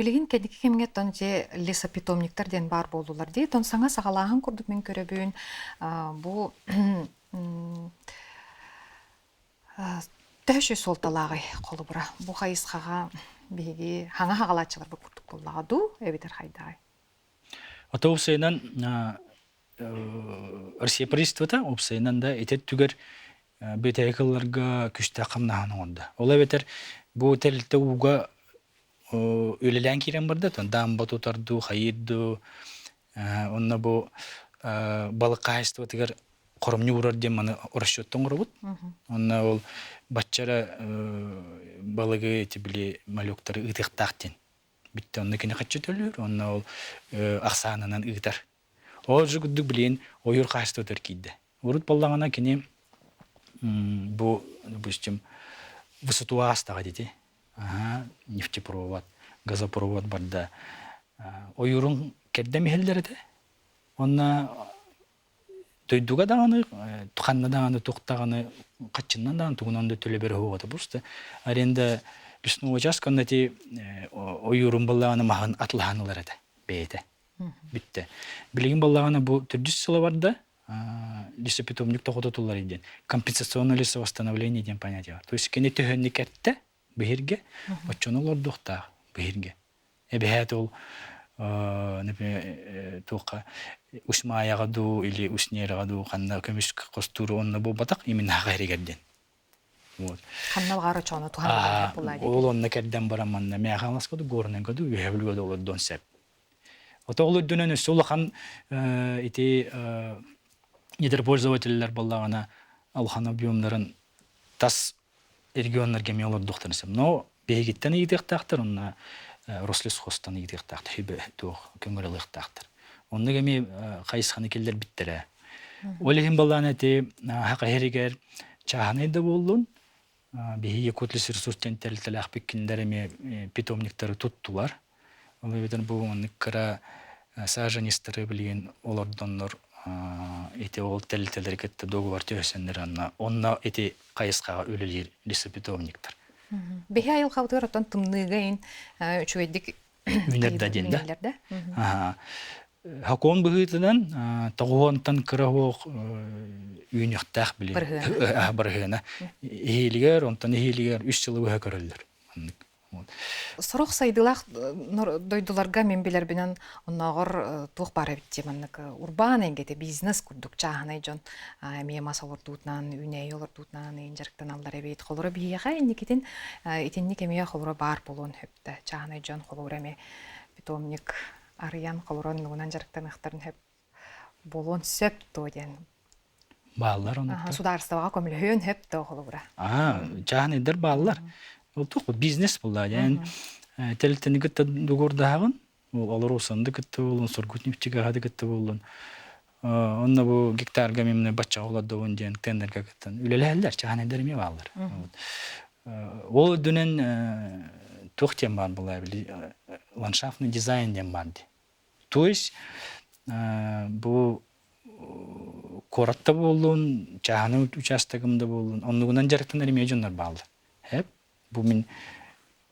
Билигин кэнники кэмҥэ тон дьэ лесопитомниктар диэн баар буоллулар дии. Тон саҥа саҕалааһын курдук мин көрөбүн. Бу төһө үчүгэй суолталааҕый холобура? Бу хайысхаҕа биһиги хаҥа хаҕалааччыларбыт курдук буоллаҕа дуу эбэтэр хайдаҕай? Ото уопсайынан Россия правительствота уопсайынан да ити өттүгэр бүтэһик ылларга күстээх хамнаһын оҥордо. Ол эбэтэр бу тэрилтэ ууга үлэлээн киирэн барда, даамба тутар дуу, хайыыр дуу, онно бу балык хаһаайыстыбатыгар хоромньу уурар диэн маны расчеттан оҥоробут. Онно ол бачча эрэ балыгы ити били малектары ыытыахтаах диэн. Бүттэ онно кини хаччы төлүүр, онно ол ахсаанынан ыытар. Ол же курдук билигин ойуур хаһаайыстыбатыгар киирдэ. Урут буоллаҕына кини бу, допустим, высоту аастаҕа дити. Нефтепровод, газопровод барда. Ойуурун кэрдэм иһэллэр этэ. Онно дойдуга даҕаны, ханна даҕаны, туох даҕаны, хаччыннан даҕаны тугунан да төлөбөр оһуоҕата просто аренда лесного участка онно ити ойуурун буоллаҕына маһын атылаһан ылар этэ бэйэтэ. Бүттэ. Билигин буоллаҕына бу төрдүс сыла барда лесопитомник тоҕототуллар диэн компенсационное лесовосстановление диэн понятие бар. То есть кини төһөннү кэртэ быһиргэ, оччону олордуохтаах быһиргэ. Эбэһээт ол например, туохха Усмаяҕа дуу или Уснераҕа дуу ханна көмүс хостуур онно буолбатах именно аҕа эригэр диэн. Вот. Ханна баҕар очону туһаныллар буолла Ол онно кэрдэн баран манна Мэхэ Аласка ду Горнайга ду Үөһэ Бүлүүгэ да олордуон сөп. Ото ол үрдүнэн өссө улахан ити недропользователлэр буоллаҕына улахан объемнарын тас регионнарга эмиэ олордуохтарын сөп. Но биһигиттэн ыйытыахтаахтар, онно Рослесхозтан ыйытыахтаахтар, сүбэ туох көҥүл ылыахтаахтар. Оннук эмиэ хайысханы киллэрбиттэрэ. Ол иһин балаан эти хахаһиригэр чааһынай да буоллун, биһи Якутлесресурс диэн тэрилтэлээхпит кинилэр эмиэ питомниктары туттулар. Ол эбэтэр бу маннык кыра саженецтары билигин олордоннор ити ол тэрилтэлэри кытта договор түһэрсэннэр онно онно ити хайысхаҕа үлэлиир лесопитомниктар. Биһи айылҕабытыгар оттон тымныыга ин үчүгэйдик үүнэр да диэн да. Хокуон быһыытынан тоҕуһуонтан кыра оһох үүнүөхтээх били барыһыана иһиилигэр онтон иһиилигэр үс сылы быһа көрөллөр. Маннык. Сорох сайдыылаах дойдуларга мин билэрбинэн оннооҕор туох баар эбит дии маннык урбаан эйгэтэ бизнес курдук чааһынай дьон эмиэ мас олордуутунан үүнээйи олордуутунан ыйын дьарыктаналлар эбит. Холоро биһиэхэ инникитин итинник эмиэ холоро баар буолуон сөп да чааһынай дьон холобура эмиэ питомник арыйан холоро оннугунан дьарыктаныахтарын сөп буолуон сөп дуо диэн Бааллар онуктар. Судаарыстыбаҕа көмөлөһүөн сөп дуо холобура? Аа, чааһынайдар бааллар. Ол туох бизнес буолла диэн тэрилтэни кытта дугуурдаһаҕын, ол олоруусанды кытта буоллун, Сургутнефтегаһы кытта буоллун. Онно бу гектарга мимне баччаҕа олордобун диэн тендергэ кыттан үлэлэһэллэр, чааһынайдар эмиэ бааллар. Ол үрдүнэн туох диэн баар буолла били ландшафтный дизайн диэн баар дии. То есть бу куорат да буоллун, чааһынай учаастагым да буоллун, оннугунан дьарыктанар эмиэ дьоннор бааллар. Эп бу мин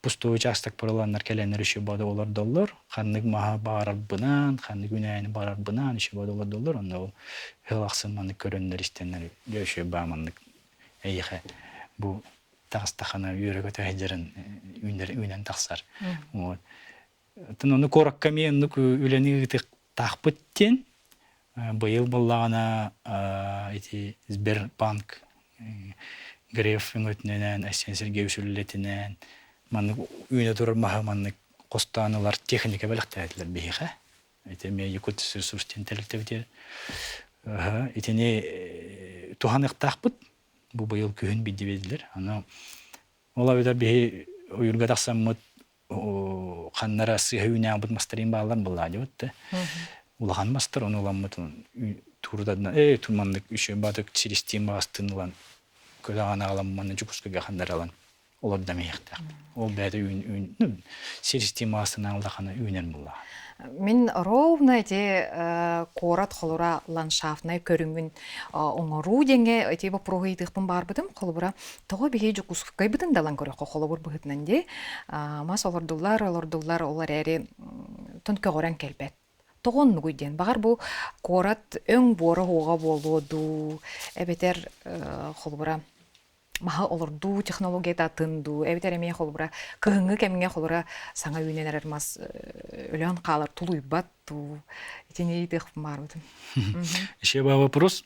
пустой учаастак барыланнар кэлэннэр еще бада олордоллор, ханнык маһа баарарбынан, ханнык үнээни барарбынан еще бада олордоллор, онно ол ыал ахсын маннык көрөннөр истэннэр дьэ еще баа маннык эйиэхэ бу таҕыстахына үөрэ-көтө сылдьарын үүнэр үүнэн тахсар. Вот. Оттон ону куоракка эмиэ оннук үлэни ыытыахтаахпыт диэн быйыл буоллаҕына ити Сбербанк Греф өҥөтүнэн, Айсен Сергеевич үлэлэтинэн маннык үүнэ турар маһы маннык хостоон ылар техника бэлэхтээтилэр биһиэхэ. Ити эмиэ Якутресурс диэн тэрилтэбит. Итини туһаныахтаахпыт. Бу быйыл күһүн биддибедилэр. Аны ол эбэтэр биһи ойуурга тахсаммыт ханнара сыыһа үүнээҕбит мастарыын бааллар былаадьыбыт да улахан мастар ону ыламмыт туурдадна ээ туманнык үчүгэй баатык сиристиин баҕастыын ылан көтөҕөн аҕалан манна Дьокуускайга ханнара ылан. олордон иһиэхтээхпит. Ол бэйэтэ үүн үүн сир системасынан улахана үүнэр буоллаҕа. Мин ровно эти куорат холура ландшафтнай көрүҥүн оҥоруу диэҥҥэ ити боппуруоһу ыйытыахпын баарбытым. Холобура, тоҕо биһи Дьокуускайбытын далан көрөххө холобур быһыытынан дии. Мас олордуллар, олордуллар, ол эрээри тон көҕөрөн кэлбэт. Тоҕо оннугуй диэн. Баҕар бу куорат өҥ буора уоҕа буолуо дуу, эбэтэр холобура маһы олордуу технологията атын дуу, эбэтэр эмиэ холобура кыһыҥҥы кэмҥэ холобура саҥа үүнэн эрэр мас өлөөн хаалар тулуйбат дуу, итини ыйытыахпын баарбытым. Еще был вопрос.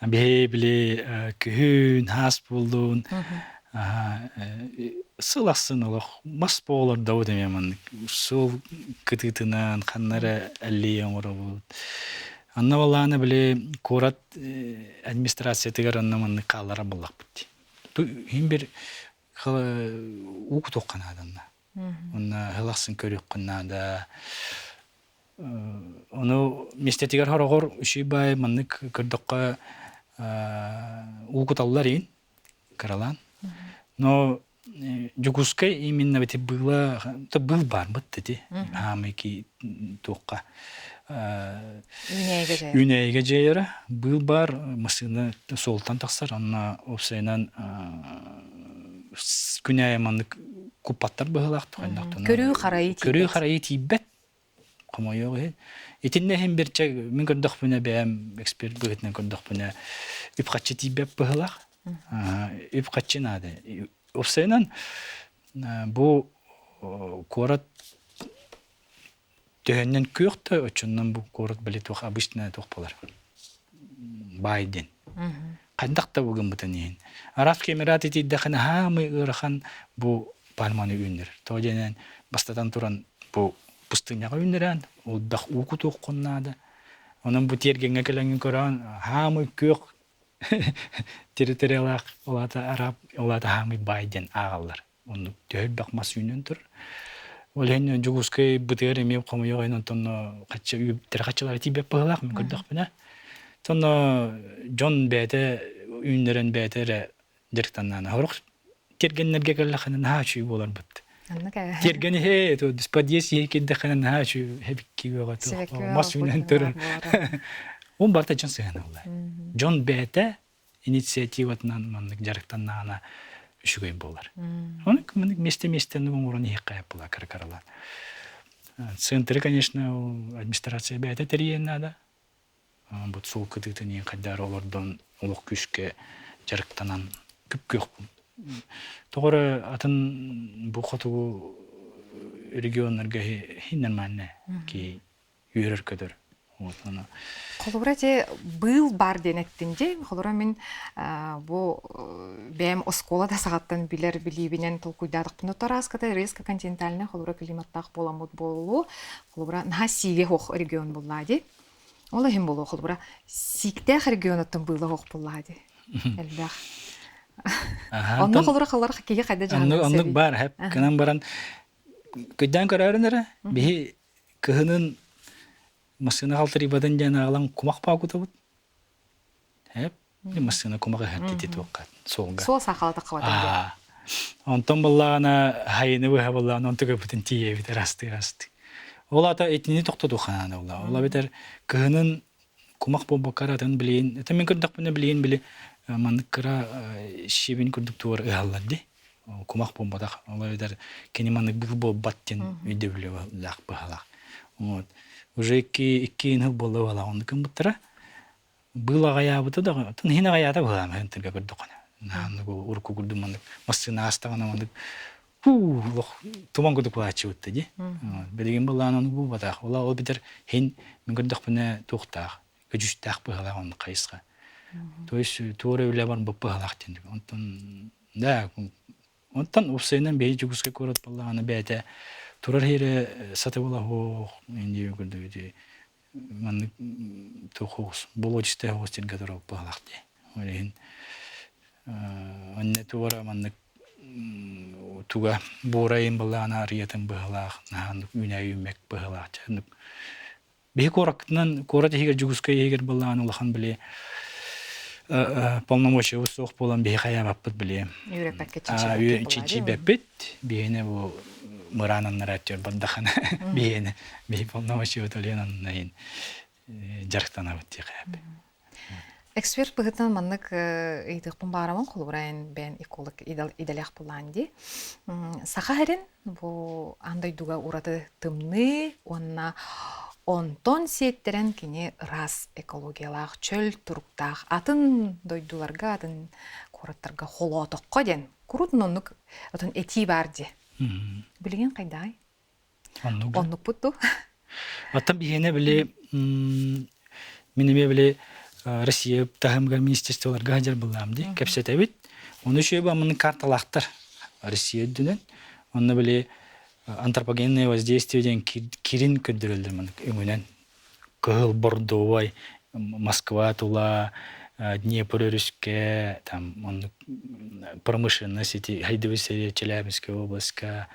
Биһи били күһүн, хаас буоллун, сыл ахсын олох мас буолар эмиэ маннык суол кытыытынан ханна эрэ аллея оҥоробут. Анна балаана били куорат администрациятыгар онно маннык хааллара буллахпыт. Иһин бир уу кутуохха нааданна. Онно сыл ахсын көрүөххүн наада. Ону миэстэтигэр хороҕор үчүй баай маннык көрдөххө уу куталлар иин кыралаан. Но Дьокуускай именно бити быыла быыл баар быт ити хаамый ки туохха үүнээйигэ дьайара быыл баар массыына суолтан тахсар онно уопсайынан күн аайы маннык куппаттар быһыылаахтык Көрүү харайыы көрүү харайыы тиийбэт хомойуох иһин. Итиннэ иһин бирчэ мин көрдөхпүнэ бэйэм эксперт быһыытынан көрдөхпүнэ үп-харчы тиийбэт быһыылаах. Үп-харчы наада. Уопсайынан бу куорат төһөннөн күөх да оччоннон бу куорат били туох обычная туох буолар баай диэн. Хайдах да гыммытын иһин. Арабский Эмират итийдэххинэ хаамый ыарахан бу пальманы үүннэрэр. Тоҕо диэнэн бастатан туран бу пустыняҕа үүннэрэн улдах уу кутуоххун наада. Онон бу тиэргэҥҥэ кэлэҥҥин көрөн хаамый күөх территориялаах улаата араб улаата хаамый баай диэн ааҕаллар. Оннук төһө элбэх мас үүнэн турар. Ол иһин Дьокуускай бытыгар эмиэ хомойуох иһин онтон хачча үптэрэ хаччалара тиийбэт быһыылаах мин көрдөхпүнэ. Сонно дьон бэйэтэ үүннэрэн бэйэтэ эрэ дьарыктаннаана. Сорох тиэргэннэргэ кэллэххинэ наһаа үчүгэй буоларбыт. Тиэргэн иһэ, подъезд иһэ киирдэххинэ наһаа үчүгэй эбикки үөҕэ мас үүнэн турар. Ол барыта дьон сыһыана буолла. Дьон бэйэтэ инициативатынан маннык дьарыктаннаҕына үчүгэй буолар. Ону маннык миэстэ-миэстэни оҥорон иһиэххэ була кыра-кыралаан. Центры, конечно, администрация бэйэтэ тэрийиэн наада. Бу суол кытыытын иһин хайдары олордон олох күүскэ дьарыктанан күп-күөхпүн. Тоҕо эрэ атын бу хотугу регионнарга иһин нормально киһи үөрэр-көтөр. Вот ону. Холобура те быыл бар диэн эттин дии. Холобура мин бу бэйэм оскуола да саҕаттан билэр билиибинэн толкуйдаатахпына тараската резко континентальный холобура климаттаах буоламмыт буолуу. Холобура наһаа сиигэ суох регион буллаа дии. Ол иһин буолуо холобура сииктээх регионуттан быыла суох буллаа дии. Элбэх. Онно холобура халлар киһи хайда дьаһанан Оннук баар хэп кынан баран көйдөөн көрөөрүн эрэ биһи кыһынын массыына халтарыйбатын диэн аҕалан кумах паакутабыт. Эп массыына кумах ыһар туохха суолга. Суол саахалата хабатын диэн. Онтон буллаҕына хайыны быһа буллаҕына онту көппүтүн тиийэбит ырастыы ырастыы. Ол ата итини тохтотуохханаана буолла. Ол эбэтэр кыһынын кумах буолбакка атын билигин это мин көрдөхпүнэ билигин били маннык кыра щебень курдук туор ыһаллар дии. Кумах буолбатах. Ол эбэтэр кини маннык быыл буолбат диэн өйдөбүллээх быһалаах. Вот. Уже икки икки сыл буолла быһалаах оннук гыммыттара. Быыл аҕайаабыта да оттон иһин аҕайаата быһалаах тырга көрдөххүнэ. Нааннык урукку курдук маннык массыына аастаҕына маннык хуу олох туман курдук буолааччыбыт дии. Билигин былаан ону буолбатах. Ола ол битэр хин мин көрдөхпүнэ туохтаах көдьүүстээх быһалаах оннук хайысха. То есть туора үлэ бар быһалаах диэн. Онтон да онтон уопсайынан биһи Дьокуускай куорат буоллаҕына бэйэтэ турар иһирэ сатыбыла суох инди курдук ити маннык туох болуочистай оҕус сиргэ турар быһалаах дии. Ол иһин онно туора маннык туга буорайын былаана арыйатын быһалаах наһааннык үүнээйи үүммэк быһалаах Биһи куораккытынан, куорат иһигэр, Дьокуускай иһигэр былаан улахан били Полномочия суох буолан биһи хайаабаппыт били. Үөрэппэккэ чинчийбэккит Чинчийбэппит. Биһиэнэ бу мыраан аннара өттүгэр бардахана биһиэнэ биһи полномочия төлөөн аннайын дьарыктанабыт диэхэ. Эксперт быһыытынан маннык ыйытыахпын баарамын холобура эн бэйэн эколог идэлээх булаан дии. Саха сирин бу аан дойдуга ураты тымныы уонна онтон сиэттэрэн кини ыраас экологиялаах, чөл туруктаах атын дойдуларга, атын куораттарга холоотоххо диэн курутун оннук отон этии баар дии. Билигин хайдаҕай? Оннук. Оннукпут дуу? Оттон биһиэнэ били мин эмиэ били Россия таһымыгар министерстволарга сылдьар былаам дии кэпсэтэбит. Ону үчүгэй бу карталаахтар Россия үрдүнэн. Онно били антропогенное воздействие диэн кирин көрдөрөллөр маннык өҥүнэн. Кыһыл бордовай Москва тула Днепр өрүскэ там оннук промышленность ити хайдыбыт сири Челябинскай областка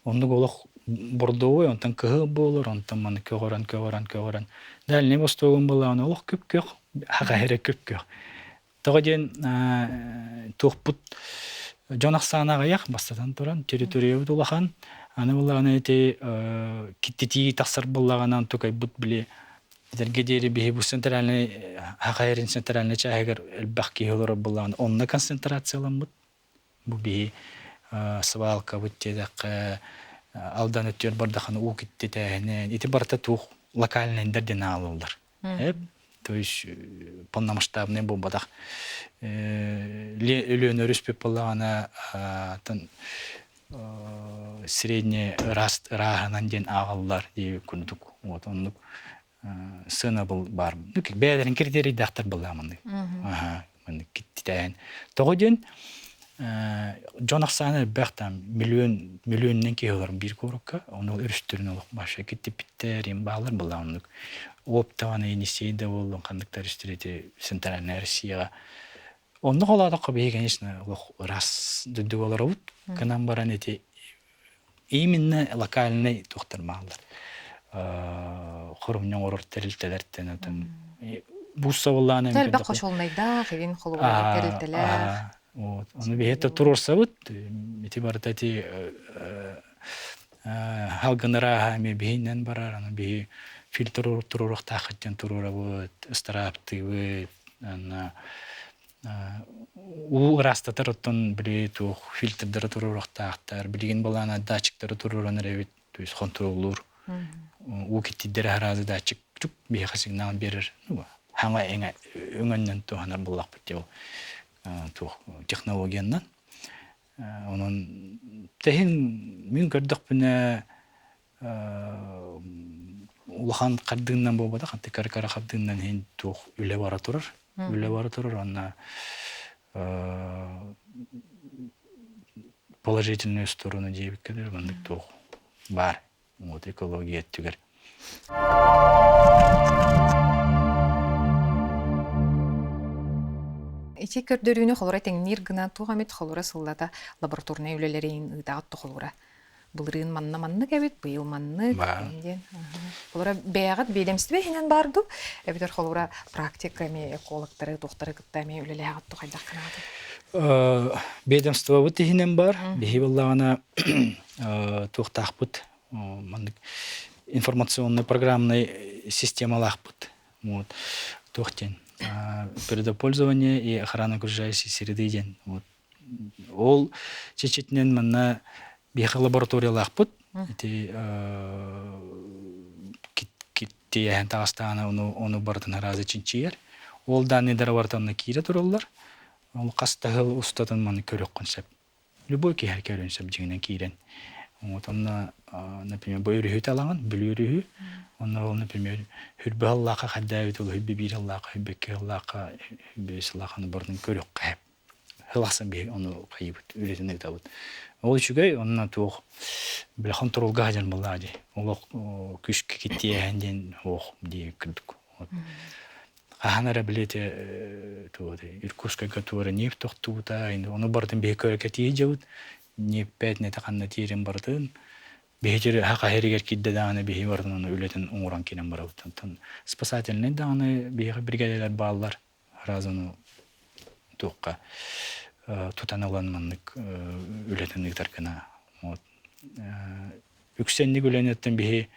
оннук олох бордовой онтон кыһыл буолар онтон маны көҕөрөн көҕөрөн көҕөрөн Дальний Востогун былаана олох күп-күөх хаха эрэ күп-күөх. Тоҕо диэн туохпут дьон ахсаана аҕыйах бастатан туран территориябыт улахан аны буллаҕына ити киттитии тахсар буоллаҕына тукайбыт били этэргэ диэри биһи бу центральный хахайрин центральный чааһыгар элбэх киһи олорор буоллаҕына онно концентрацияламмыт. Бу биһи свалкабыт диэтэххэ Алдан өттүгэр бардахына уу киттитээһинэ ити барыта туох локальнайдар диэн аалыллар. То есть полномасштабный буолбатах. Өлүөнэ өрүспүт буоллаҕына средний ыраас ырааһынан диэн ааҕаллар диэбит курдук. Вот оннук сыанабыл баар. Бэйэлэрин критерийдээхтэр былааманнык. Маннык киттитээһин. Тоҕо диэн дьон ахсаана элбэх там миллион миллионунан киһи олорор биир куоракка ону өрүстэрин олох баша киттиппиттэр им баалар былааннык оптаҕана Енисей да буоллун ханныктар өрүстэр ити центральная Россияҕа онно холоотоххо биһи конечно олох ыраас дойдуга олоробут гынан баран ити именно локальный туохтар бааллар хоромньу оҥорор тэрилтэлэртэн отон буссабыллаан Элбэх хочуолунайдаах, игин холобура тэрилтэлээх. Вот. Ону биһи туруорсабыт. Ити барыта ити халгын ырааһа эмиэ биһинэн барар. Аны биһи фильтр туруоруохтааххыт диэн туруорабыт, ыстарааптыыбыт. Аны уу ыраастатар оттон били туох фильтрдары туруоруохтаахтар. Билигин былаана датчиктары туруоран эрэбит, то есть хонтуруоллуур. Уу киттиддэрэ араазы датчик чук биһиэхэ сигнал биэрэр. Ну, хаҥа эҥэ өҥөннөн туһанар буоллахпыт дии ол туох технологиянан. Онон тэһин мин көрдөхпүнэ улахан хардыыннан буолбатах, кыра-кыра хардыыннан иһин туох үлэ бара турар. Үлэ бара турар уонна положительную сторону диэбиккэ дылы маннык туох баар вот экология өттүгэр. Ити көрдөрүүнү холура тэҥниир гына туох эмит холура сыллата лабораторнай үлэлэрин ыытаҕыт холура былырыын манна маннык эбит, быйыл маннык диэн. Холура бэйэҕит биэдэмистибэ иһинэн баар дуу, эбэтэр холура практика эмиэ экологтары, туохтары кытта эмиэ үлэлээҕит дуу хайдах гынаҕытый? Ведомствобыт иһинэн бар. Биһи буоллаҕына туохтаахпыт маннык информационный программный системалаахпыт. Вот. Туох диэн природопользование и охрана окружающей среды диэн. Вот. Ол чечетинэн манна биһиэхэ лабораториялаахпыт. Ити киттиэһэн таҕыстаҕына ону ону барытын араазы чинчийэр. Ол данныйдара барыта онно киирэ тураллар. Ол хас да сыл устатын маны көрүөххүн сөп. Любой киһи көрүөн сөп дьиҥинэн киирэн. Вот онно, например, бу өрүһү талаҕын, Бүлүү өрүһү. Онно ол, например, хүрбэ сыллаахха хайдаабыт ол хүрбэ биир сыллаахха, хүрбэ икки сыллаахха, хүрбэ үс сыллаахха барытын көрүөххэ сөп. Сыл ахсын биһиги ону хайыыбыт, үлэтин ыытабыт. Ол үчүгэй, онно туох били хонтуруолга сылдьар буоллаҕа дии. Олох күүскэ киттиэһэн диэн ох дии курдук. Хаһан эрэ били ити Иркутскайга туора нефть тохтубута, ону барытын биһи көрө кэтии дьабыт. Нефть нэтэ ханна тиэрин барытын биһи хаха иһигэр киирдэ даҕаны биһи барытын ону үлэтин оҥорон киирэн барабыт. Онтон спасательнай даҕаны биһиэхэ биригээдэлэр бааллар. Сразу ону туохха тутан ылан маннык үлэтин ыытар гына. Вот. Үксэнник үлэниттэн биһи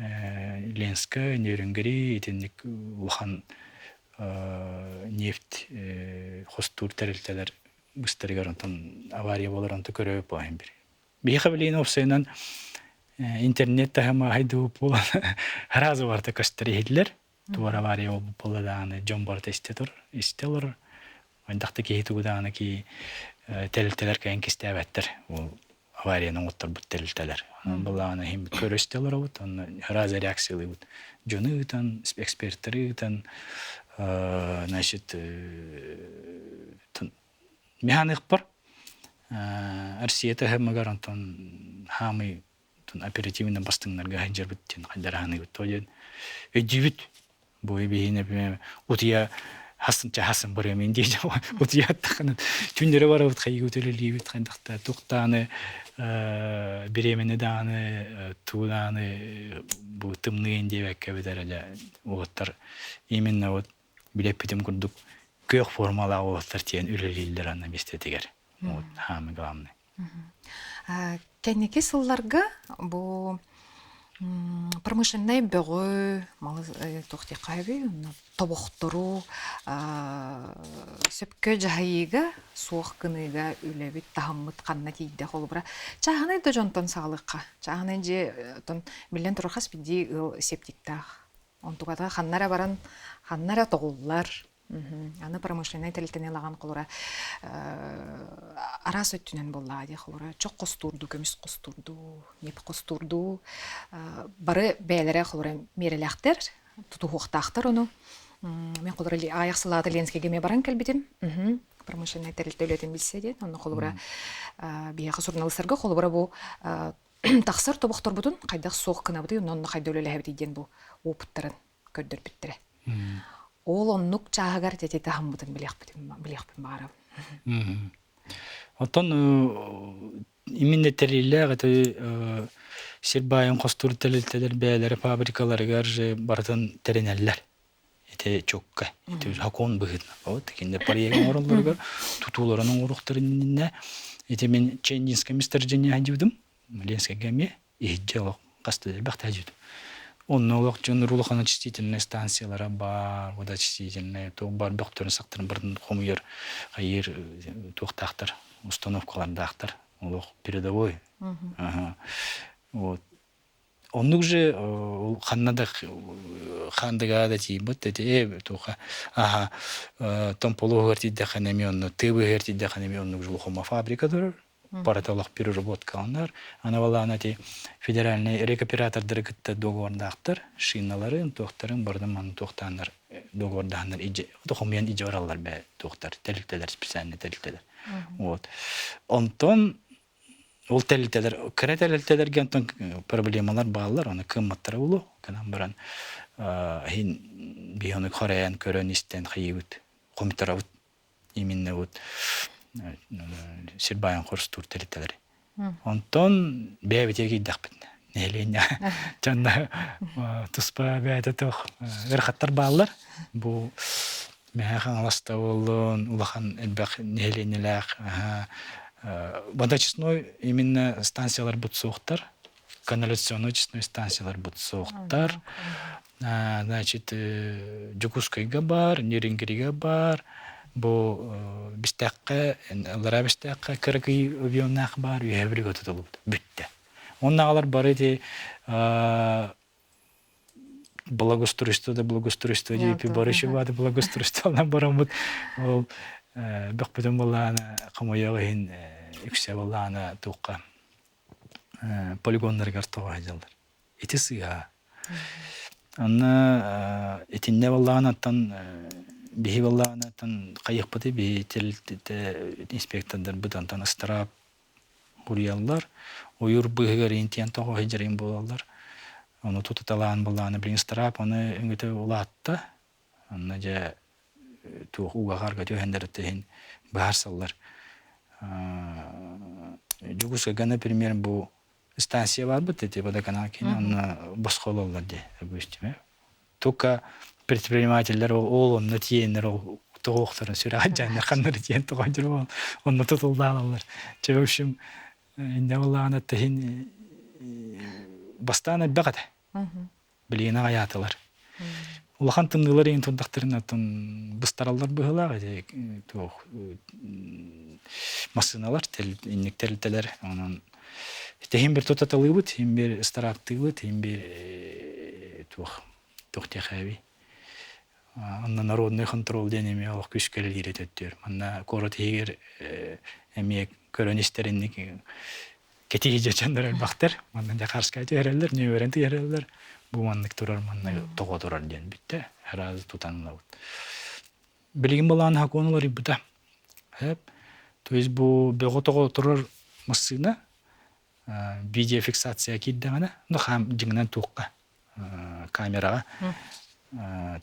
Ленскэй, Нерюнгри итинник улахан нефть хостуур тэрилтэлэр быстарыгар онтон авария буолар онто көрөбүт буолан бир. Биһиэхэ билигин уопсайынан интернет таһыма хайдыбыт буолан сразу барыта көстөр иһиллэр. Туор авария буолбут буолла даҕаны дьон барыта истэ тур, истэ олорор. Хайдах да киһи тугу даҕаны кии тэрилтэлэр кэлэн кистээбэттэр. Ол аварияны оҥотторбут тэрилтэлэр. Онон былаана иһин көрө истэ олоробут, онно сразу реакциялыыбыт. Дьону ыытан, экспертэри ыытан, значит, механикпар Россия таһымыгар онтон хаамый оперативно бастыҥнарга сылдьарбыт диэн хайдараһаныыбыт. То диэн өйдүүбүт. Бу биһи например утуйа хасын чаһасын барыамын дии утуйаттахына түннэри барабыт хайыы төлөлүүбүт хайдахта туктааны бириэмэни дааны туудааны бу тымныйын диэбэккэ эбэтэр дьэ уоттар именно вот билэппитим курдук күөх формалаах уолаттар тиийэн үлэлииллэр анна миэстэтигэр вот самый главный. Кэнники сылларга бу промышленнай бөҕү, малы туох диэххэ сөбүй, тобохтору сөпкө дьаһайыыга, суох гыныыга үлэбит таһыммыт ханна тиийдэ холобура чааһынай да дьонтон саҕалыахха. Чааһынай дьиэ оттон биллэн турар хас биирдии ыал септиктаах. Онтуката ханна эрэ баран, ханна эрэ тоҕуллар. Аны промышленнай тэрилтэни ылаҕын холура араас өттүнэн буоллаҕа дии холура чох хостуурдуу, көмүс хостуурдуу, ньиэп хостуурдуу бары бэйэлэрэ холура миэрэлээхтэр, тутуһуохтаахтар ону. Мин холура аайах сылаата Ленскэйгэ эмиэ баран кэлбитим. Промышленнай тэрилтэ үлэтин билсэ диэн. Онно холобура биһиэхэ суруналыыстарга холобура бу тахсар тобохторбутун хайдах суох гынабытый, онно хайда үлэлэһэбитий диэн бу опыттарын көрдөрбүттэрэ. Ол оннук чааһыгар ити таһыммытын билиэхпин баҕарабын. Оттон именно тэриллээх ити сир баайын хостуур тэрилтэлэр бэйэлэрэ фабрикаларыгар же барытын тэринэллэр. Ити чокка, ити сокуон быһыытынан. Вот кинилэр проект оҥороллоругар тутууларын оҥоруохтарын иннинэ ити мин Чендинское месторождение сылдьыбытым. Ленскэйгэ эмиэ иһирдьэ олох хаста да элбэх тээдьибит. Онно олох дьон улахан очистительнай станциялара баар, водоочистительнай, туох баар бөхтөрүн сахтарын барытын хомуйар, хайыыр туохтаахтар, установкалардаахтар. Олох передовой. Ага. Вот. Оннук же ол ханна да хандыгаа да тиийбит эти э туха аха томполуһугар тиийдэххинэ эмиэ онно тыы быһыгар тиийдэххинэ эмиэ оннук же фабрика турар барыта переработкаланар. Аны балаана ити федеральнай рекоператордары кытта договордаахтар, шиналарын, туохтарын барытын манна туохтааннар договордаһаннар ije хомуйан ije бараллар бээ туохтар тэрилтэлэр специальный тэрилтэлэр. Вот. Онтон ол тэрилтэлэр кыра тэрилтэлэргэ онтон проблемалар бааллар, оны кыамматтара улу. Кынан баран иһин биһи ону хорайан көрөн истэн хайыыбыт, хомуйтарабыт именно вот сир баайын хорстуур тэрилтэлэри. Онтон бэйэбитигэр киирдэхпитинэ нэһилиэнньэ дьонно туспа бэйэтэ туох ыарахаттар бааллар. Бу Мэһэ Хаҥаласта буоллун, улахан элбэх нэһилиэнньэлээх водочистной именно станцияларбыт суохтар, канализационно очистной станцияларбыт суохтар. Значит, Дьокуускайга баар, Нерюнгригэ баар, бу Бистээххэ, Аллараа Бистээххэ кыракый объемнаах баар, Үөһээ Бүлүүгэ тутуллубут. Бүттэ. Оннааҕылар бары ити благоустройство да благоустройство диэпи бары бааты благоустройстволан бараммыт ол бөхпүтүн былаана хомойуох иһин үксэ былаана туохха полигоннарыгар тоҕо сылдьаллар. Ити сыыһа. Онно итиннэ буоллаҕына биһи буоллаҕына хайыахпытый биһи тэрилтэ инспектордарбыт онтон ыстараап уруйаллар. Ойуур быыһыгар иинтийэн тоҕо сылдьар буолаллар. Ону тутуталаан буоллаҕына билигин ыстараап ону өҥөтө улаатта. Онно дьэ туох ууга-хаарга түһэн иһин быһаарсаллар. Дьокуускайга, например, бу станция барбыт эти водоканал кини онно босхололлор дии допустим. Только предпринимателлэр ол онно тиийэннэр ол Тоҕуохтарын сүрэҕэ дьааннар ханнары диэн тоҕойдур буол онно тутуллаалаллар. Чэ, в общем, иннэ буоллаҕына тэһин бастаан элбэх этэ. Билигин аҕайаатылар. Улахан тымныылар иһин турдахтарына оттон быстараллар быһыылаах ити туох массыыналар инник тэрилтэлэр онон тэһин бир тутаталыыбыт, иһин бир ыстарааптыыбыт, иһин бир туох туох диэхээбий Онно народный контроль диэн эмиэ олох күүскэ үлэлиир өттүөр. Манна куорат иһигэр эмиэ көрөн истэринник кэтии дьэчэннэр элбэхтэр. Манна Дьахарскай түһэрэллэр, ньүөрэн түһэрэллэр. Бу маннык турар, манна тоҕо турар диэн бүттэ. Сразу тутан ылабыт. Билигин былаан сокуон уларыйбыта. То есть бу бөҕө тоҕо турар массыына видеофиксация киирдэҕинэ, ну хаам дьиҥинэн туохха камераҕа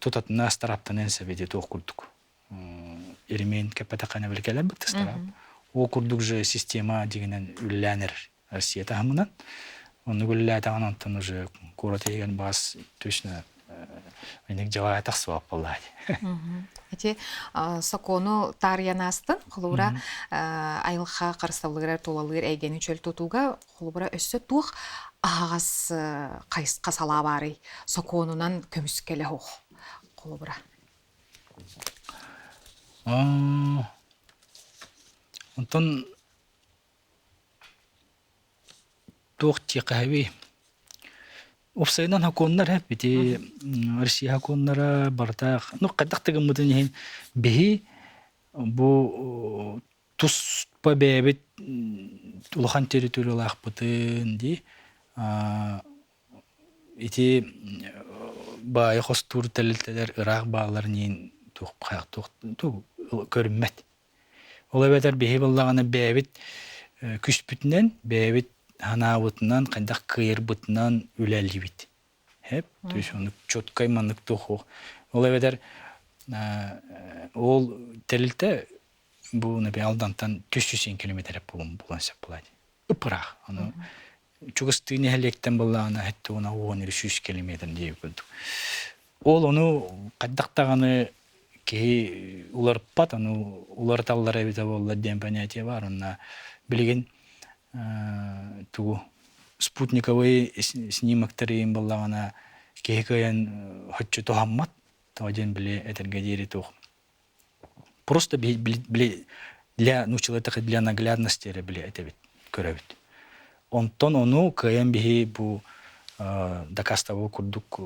тутатына ыстарааптаныан сөп ити туох курдук ремень кэппэтэххинэ били кэлэрбит ыстараап ол курдук же система дьиҥинэн үлэлээн эрэр Россия таһымынан оннук үлэлээтэҕин онтон уже куорат иһигэр баас точно инник дьалаҕа тахсыбат буоллаа Ити сокуону таарыйан аастын холобура айылҕа харыстабылыгар тулалыыр эйгэни чөл тутууга Холобура, өссө туох аһаҕас хайысха салаа баарый? Сокуонунан көмүскэлэ суох. Холобура. Онтон туох диэххэһэбий? Уопсайынан сокуоннар эп ити Россия сокуоннара барыта ну хайдах да гыммытын иһин биһи бу туспа бэйэбит улахан территориялаахпытын дии ити баайы хостуур тэрилтэлэр ыраах баалларын иһин туох көрүммэт. Ол эбэтэр биһи буоллаҕына бэйэбит күспүтүнэн, бэйэбит санаабытынан, хайдах кыайарбытынан үлэлиибит. Хэп, то есть ону четкай маннык туох Ол эбэтэр ол тэрилтэ бу например Алдантан 300 километр булан сөп буолар. Ыпыраах. Ону чугастыы нэһилиэктэн буллаҕына хэттэ уона 10 километр диэби курдук. Ол ону хайдах даҕаны киһи уларыппат, ону уларыталлар эбитэ буолла диэн понятие бар. Онно билигин тугу спутниковый снимоктар иин буоллаҕына киһи кыайан хоччу туһаммат. Тоҕо диэн били этэргэ диэри туох просто били для ну человека для наглядности эрэ били этэбит көрөбүт. Онтон ону кыайан биһи бу дакаастабыл курдук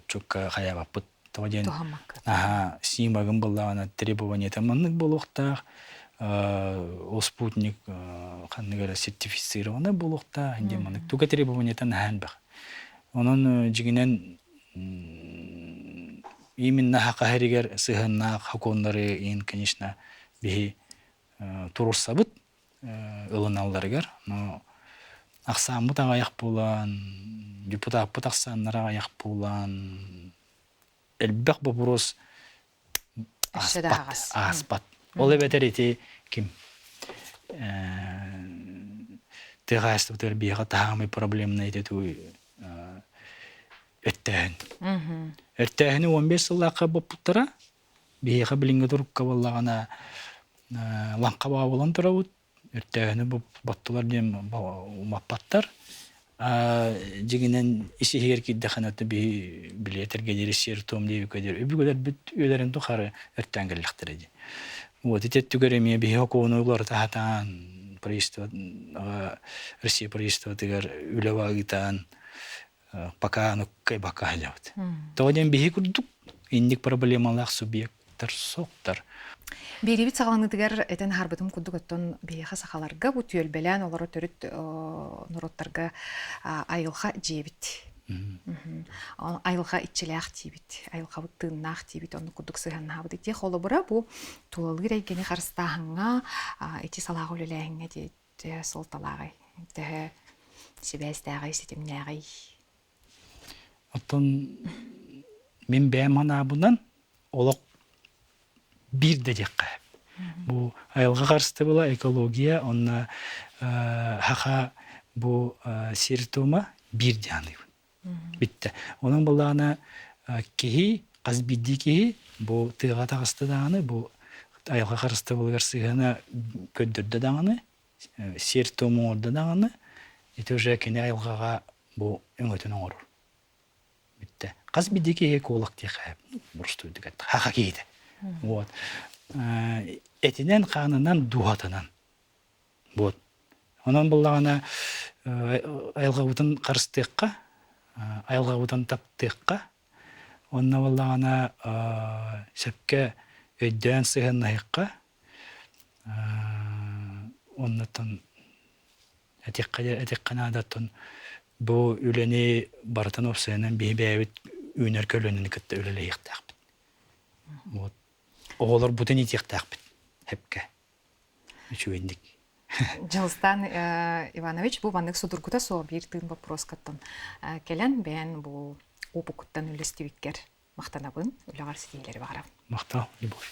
чукка хайаабаппыт. Тоҕо диэн аха снимогын буллаҕына требованиета маннык буолуохтаах ол спутник ханнык эрэ сертифицированный буолуохтаах диэн маннык туга требованиета наһаа элбэх. Онон дьиҥинэн именно саха сиригэр сыһыаннаах сокуоннары иһин конечно биһи туруорсабыт ылыналларыгар но ахсааммыт аҕыйах буолан депутаппыт ахсааннара аҕыйах буолан элбэх боппуруос ааспат ааспат ол эбэтэр ити ким тыа хаһаайыстыбатыгар биһиэхэ таһаамай проблемнай ити тугуй өттөөһүн өртөөһүнү 15 сыллаахха боппуттара биһиэхэ билиҥҥи турукка буоллаҕына лаҥха баҕа буолан турабыт өртөөһүнү боттулар диэн умаппаттар дьиҥинэн ис иһигэр киирдэххинэ биһи билиэтэргэ диэри сиэр-туом диэбиккэ диэри өбүгэлэрбит үйэлэрин тухары өртөөн кэллэхтэрэ дии. Вот ити өттүгэр эмиэ биһи сокуону уларыта сатаан правительство Россия правительствотыгар үлэ ыытан пока ну кайбакка сылдьабыт. Тоҕо диэн биһи курдук инник проблемалаах субъекттар суохтар. Биэриибит саҕаланыытыгар этэн аһарбытым курдук оттон биһиэхэ сахаларга бу түөлбэлээн олорор төрүт норуоттарга айылҕа дьиэбит. Айылҕа иччилээх диибит, айылҕабыт тыыннаах диибит, оннук курдук сыһыаннаһабыт. Ити холобура бу тулалыыр эйгэни харыстааһыҥҥа, ити салааҕа үлэлээһиҥҥэ төһө суолталааҕый, төһө сибээстээҕий, ситимнээҕий? Оттон мин бэйэм санаабынан олох биир да диэххэ. Бу айылҕа харыстабыла, экология, онно саха бу сир-туома биир диэн саныыбын. Бүттэ. Онон былаана киһи, хас биирдии киһи бу тыаҕа таҕыста даҕаны бу Айылҕа харыстабылыгар сыһыана көрдөрдө даҕаны, сиэр-туом оҥордо даҕаны, ити уже кини айылҕаҕа бу өҥөтүн оҥорор. Бүттэ. Хас биирдии киһи куолак диэххэ боростуойдук этэ. Хаха киһитэ. Вот. Этинэн, хаанынан, дууһатынан. Вот. Онон буллаҕына айылҕабытын харыстыахха, айылҕабытын таптыахха, Онно буоллаҕына сөпкө өйдөөн сыһыаннаһыахха, оннуттан этиэххэ этиэххэ наадаттан бу үлэни барытын уопсайынан биһи бэйэбит үүнэр көлүөнэни кытта үлэлэһиэхтээхпит. Вот. Оҕолорбутун иитиэхтээхпит сөпкө. Үчүгэйдик. Дьылыстаан Иванович, бу маннык судургута суох биир тыын боппуруоскаттан кэлэн бэйэн бу уопуккуттан үллэстибиккэр махтанабын, үлэҕэр ситиһиилэри баҕарабын. Махтал, Любовь.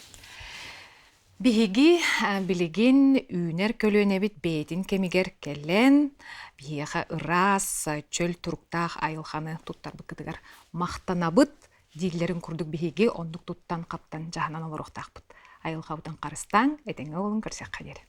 Биһиги билигин үүнэр көлүөнэбит бэйэтин кэмигэр кэлэн, биһиэхэ ыраас, чөл туруктаах айылҕаны туттарбыккытыгар махтанабыт дииллэрин курдук биһиги оннук туттан-хаптан дьаһанан олоруохтаахпыт. Айылҕабытын харыстааҥ, этэҥҥэ буолун көрсөххө диэри.